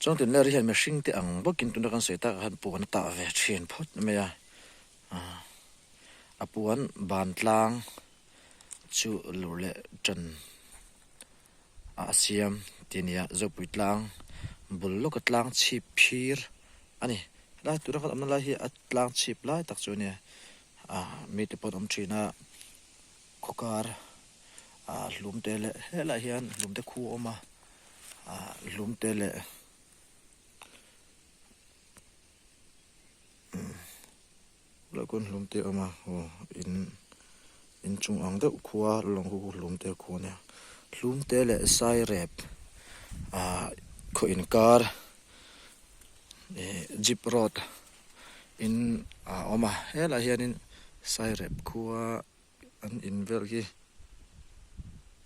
Chawngtinler hian mihring te ang bawkin tuna kan sawi takah khan puan a tah ve thin phawt mai a, a puan ban tlang chu lur leh tan a siam tih a ni a, Zopui tlang bul lawka tlang chhip phir a ni. Helai tuna kan awmna lai hi a tlang chhip lai tak chu a nia, mite pawh an awm thin a, khawkar hlum te leh helaiah hian hlum te khu a awm a. ah hlum te leh umm khawn hlum te a awm a aw in inchung ang deuh khua lawng khu hlum te khu a nia hlum te leh sai rep ah khaw inkar ih jeep road in a awm a helaiah hianin sai rep khua. An in vel hi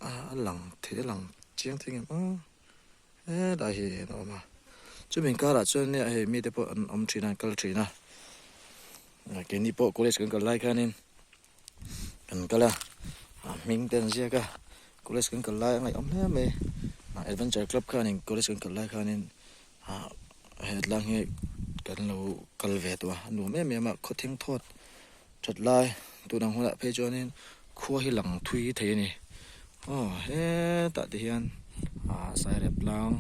a lang thei a lang chiang thei ngem aw helai hi an awm a chumi inkarah chuan nia hei mite pawh an awm thin a an kal thin a keini pawh college kan kal lai khanin kan kal a hming te an ziak a college kan kal lai a ngaihawm hle mai adventure club khanin college kan kal lai khanin he tlang hi kan lo kal ve tawh a a nuam em em a khawthing thawt. That lai tun ang hunah phei chuanin khua hi lang thui thei a ni. Aw hetah te hian ah sairep tlang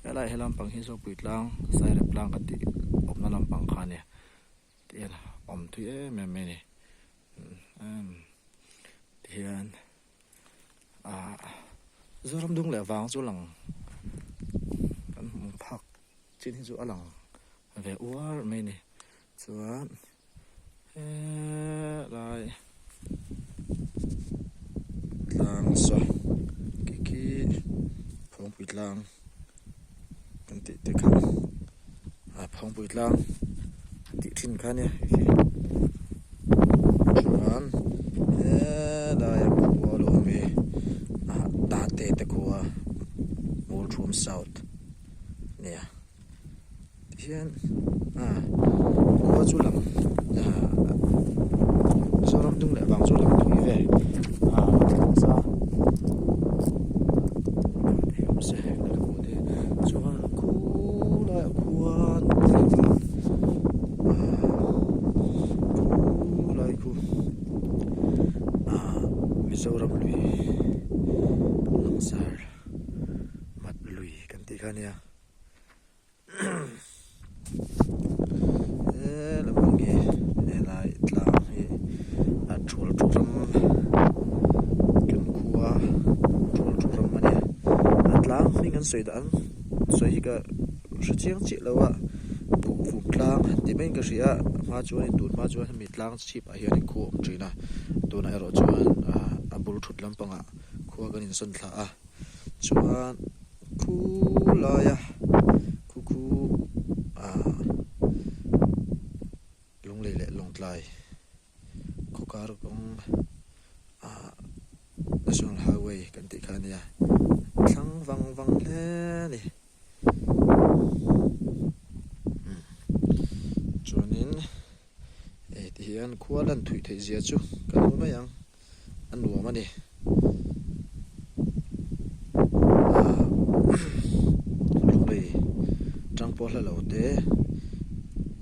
helai he lampang hi zawkpui tlang sairep tlang kan tih awmna lampang kha a nia tih hian a awm thui em em mai a ni umm tihian ah Zoram dung leh vang chu lang kan hmu phak chin hi chu a lang ve uar mai a ni chuan. Helai tlang saw khi khi phawngpui tlang kan tih te kha a phawngpui tlang tih thin kha ania hei hi chuan helai a khua lo awm hi ah tate te khua Mualthum South ania. Tihian ah khua chu lang ah Mizoram dung leh vang chu lang thui ve ah nasa chuan khulaiah khuan ah khulai khu ah Mizoram lui langsar mat lui kan tih kha ania. He lampang hi helai tlang hi a thual thu ram kan khua thual thu ram a nia a tlang hming an sawi dah ang sawi hi ka hre chiang chiah lo a buhfum tlang han tih maiin ka hria a hma chuan tun hma chuan hemi tlang chhip ah hian in khua a awm thin a tunah erawh chuan a bul thut lampangah khua kan insawn thla a chuan. Khu laia khu khu ah Lunglei leh Lawngtlai khaw kar kawng ah National Highway kan tih kha a nia thlang vang vang hle a ni chuanin hei ti hian khua lan thuih theih zia chu kan hmu mai ang. a nuam a ni ah lunglei tang pawh hla lo te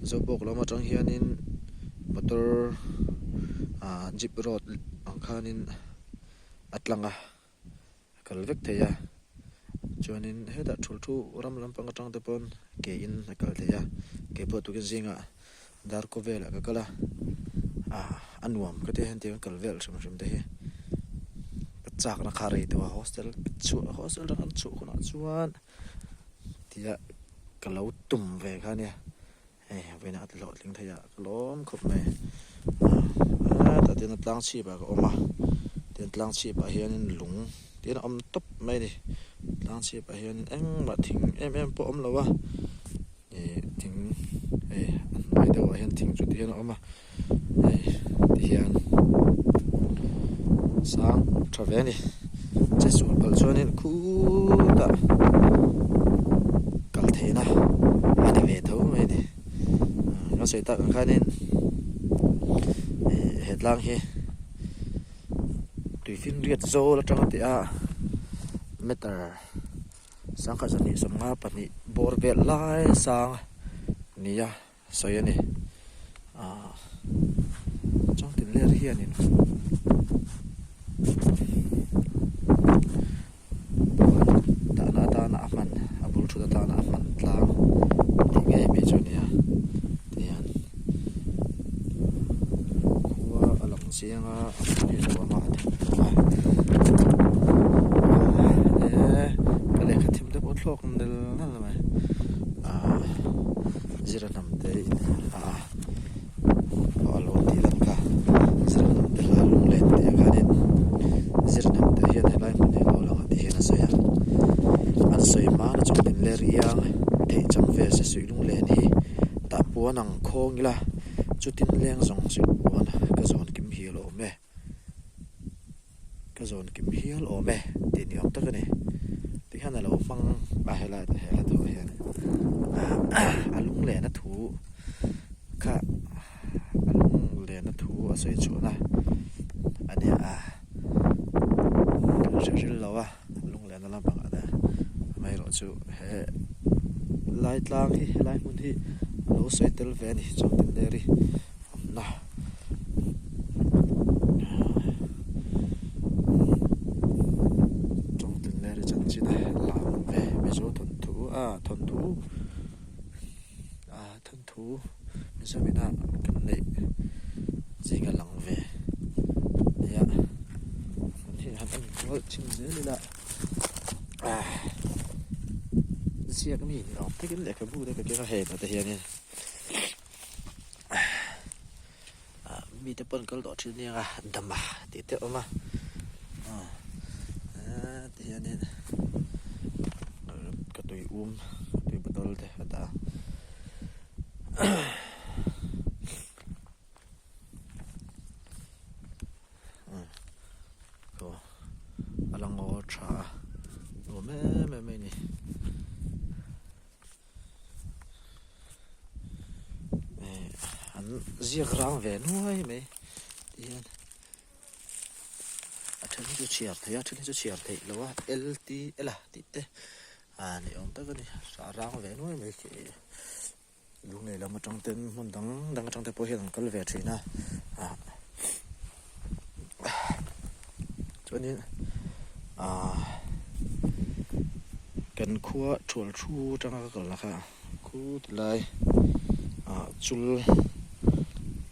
Zobawk lam atang hianin motor ah jeep road ang khanin a tlang a. A kal vek thei a chuanin hetah thul thu ram lampang atang te pawn ke in a kal thei a ke pawh tukin zingah dar kaw velah ka kal a ah a nuam ka ti a hetiang kal vel hrim hrim te hi ka chakna kha rei tawh a hostel chhuah hostel atang an chhuah hunah chuan tia ka lo tum ve kha ania. Hei vawiin a hlawhtling thei a ka lawm khawp mai a tah tian tlang chhip ah ka awm a tian tlang chhip ah hianin lung tian a awm tawp mai a ni tlang chhip ah hianin engmah thing em em pawh a awm lo a ih thing hei a hnuai deuh ah hian thing chu ti hian a awm a hei ti hian sang tha ve a ni che sual palh chuanin khutah kal theihna a ni ve tho mai a ni ka sawi tak ang khanin ih he tlang hi tuifinriat zawl atanga tih a meter. 1252 bawr vel lai sang nia sawi a ni. Ahh Chawngtinler hianin puan dahna atana a hman a bul thut atana a hman tlang tih ngei mai chu a ni a tihian khua a lang chiang a a hmun hi lo ang a a thim bawk a eee ka lehkha thim te pawh thlawk nel nel mai ahh zira hnam te in a a lo tih lan kha zira hnam te hla lunglen tih ah khanin zira hnam te hian helai hmun hi a lo lang a tih hian a sawi a an sawi hma na chuan in ler iang theih chang vel se suih lunglen hi tah puan ang khawng ila chutin leng zawng suih puan ka zawn kim hi a lo awm e. Ka zawn kim hial awm e tih ni awm tak a ni. Tihian a lo hmang a helai te hela thu ah hian a lunglena thu kha a lunglena thu a sawi chhuahna a nia a hre ril lo a lunglena lampang ah te amaherawhchu he lai tlang hi helai hmun hi a lo sawi tel ve a ni Chawngtinleri. awmna Chawngtinleri chanchin a lang ve Mizo thawnthu a thawnthu a thawnthu Mizo ina kan neih zinga lang ve nia hmun hi han en kual chhin zel ila ziak mi ni awm takin lehkhabu te ka keng a hei tah te hianin. Ah mite pawn kal tawh thin nia dama tih te a awm a ah ti hianin ka tui um ka tui bottle te a dah a aw a la ngaw tha a nuam em em mai a ni. An ziak rang ve nuai mai ti hian a then hi chu chhiar theih a a then hi chu chhiar theih loh a L T L a tih te ah ni awm tak a ni a rang ve nuai mai khi lunglei lam atang ten hmun dang dang atang te pawh hian an kal ve thin a ah chuanin ah kan khua thual thu atanga ka kalna kha khu tilai ah chul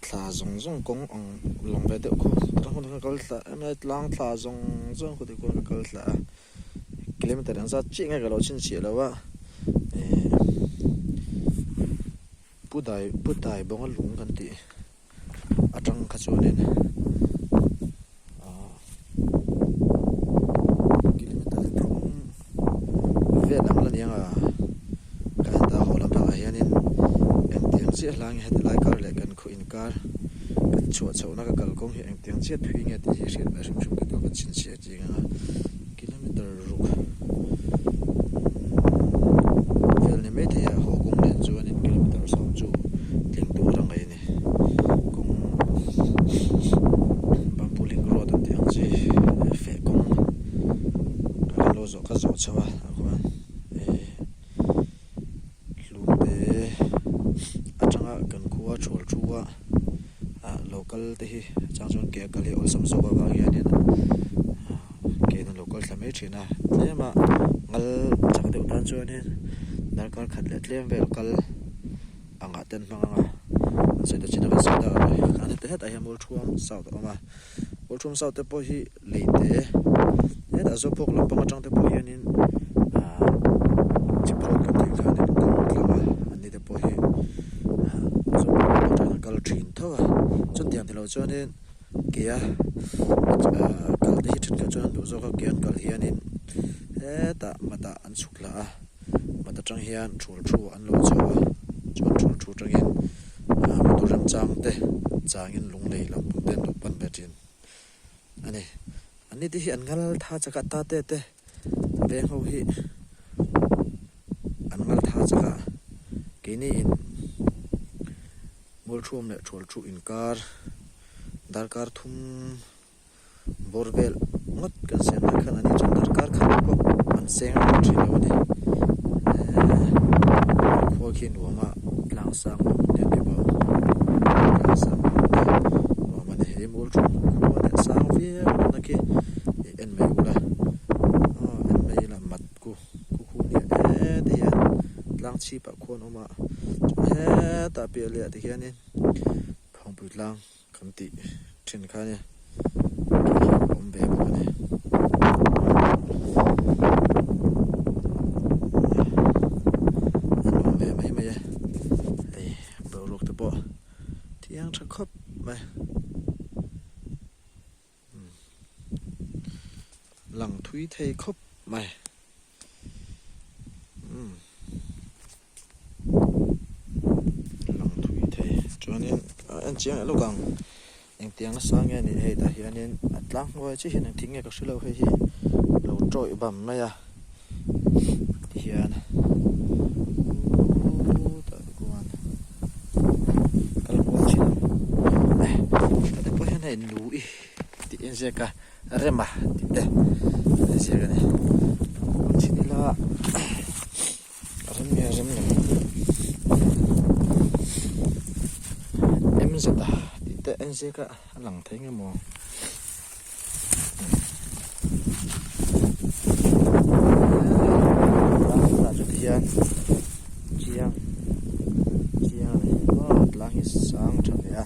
thla zawng zawng kawng ang lang ve deuh khaw hmun ka kal thla em a tlang thla zawng zawng khawti khuan ka kal thla a kilometer ang zat chiah nge ka lo chhinchhiah lo a eh pu dai pu dai bawnga lung kan tih. atang kha chuanin ahh kilometer thum vel ang la ni ang a ka en ta haw lampangah hianin engtiang chiah hla nge heti lai kar leh kan khaw inkar kan chhuah chhohna ka kalkawng hi engtiang chiah thui nge tih hi hriat ve hrim hrim ka duh a ka chhinchhiah chiang ang a kilometer ruk vel ni maithei a haw kawng nen chuanin kilometer sawm chu tling tur a ngaih a ni. Kawng bamboo link road an tih ang chi feh kawng kan lo zawh ka zawh chho a tah khuan eh hlum te atanga kan khua thual thu a ah lo kal te hi chang chuan ke a kal hi awlsam zawk avang hianin ke in an lo kal thla mai thin a tlem a ngal chak deuh tan chuanin darkar khat leh tlem vel kal. Angah ten hmang anga an sawi ta chin a kan sawi tak ang a heti hetah hian Mualthuam South a awm a Mualthuam South te pawh hi lei te hetah Zopawk lampang atang te pawh hianin ahh chip road kan tih khanin kawng tlang a an ni te pawh hi ahh Zopawk lam atangin an kal thin tho a chutiang tilo chuanin ke a ahh kal te hi thenkhat chuan an duh zawk a ke an kal hianin hetah matah an chhuk thla a. Mat atang hian thul thu an lo chho a, chuan thul thu atangin ah motor remchang te changin lunglei lam te an lo pan ve thin a ni. An ni te hi an ngal tha chak a tate te veng ho hi an ngal tha chak a keini in Mualthuam leh Thual thu inkar darkar thum. Bawr vel ngawt kan siam lai khan ani chuan darkar khat pawh an seng a awm thin lo a ni. khi nuam a tlang sang nuam nia ti maw tlang sang nuam nia nuam a ni hei mual thum khua leh sang viau na khi ih en mai ula aw en mai ila mat ku khu khu nia heti hian tlang chhip ah khuan a awm a chuan hetah piah leh ah ti hianin phawngpui tlang kan tih thin kha ania khi khi a awm ve bawk a ni. A nuam ve mai mai a hei boruak te pawh thiang tha khawp mai lang thui thei khawp mai. Lang thui thei chuanin en chiang leh lawk ang engtiang nasa nge anih hei tah hianin a tlang hnuai chiah hian engthing nge ka hrelo hei hi lo tawih bam mai a tihian tah te khuan kal kual thin ang tah te pawh hian hei nui tih a inziak a. Rema tih te an ziak a ni chhin ila a rem nge a rem lo M zet a tih te an ziak a a lang thei nge maw tah chu tihian chiang chiang a ni maw tlang hi sang tha ve a.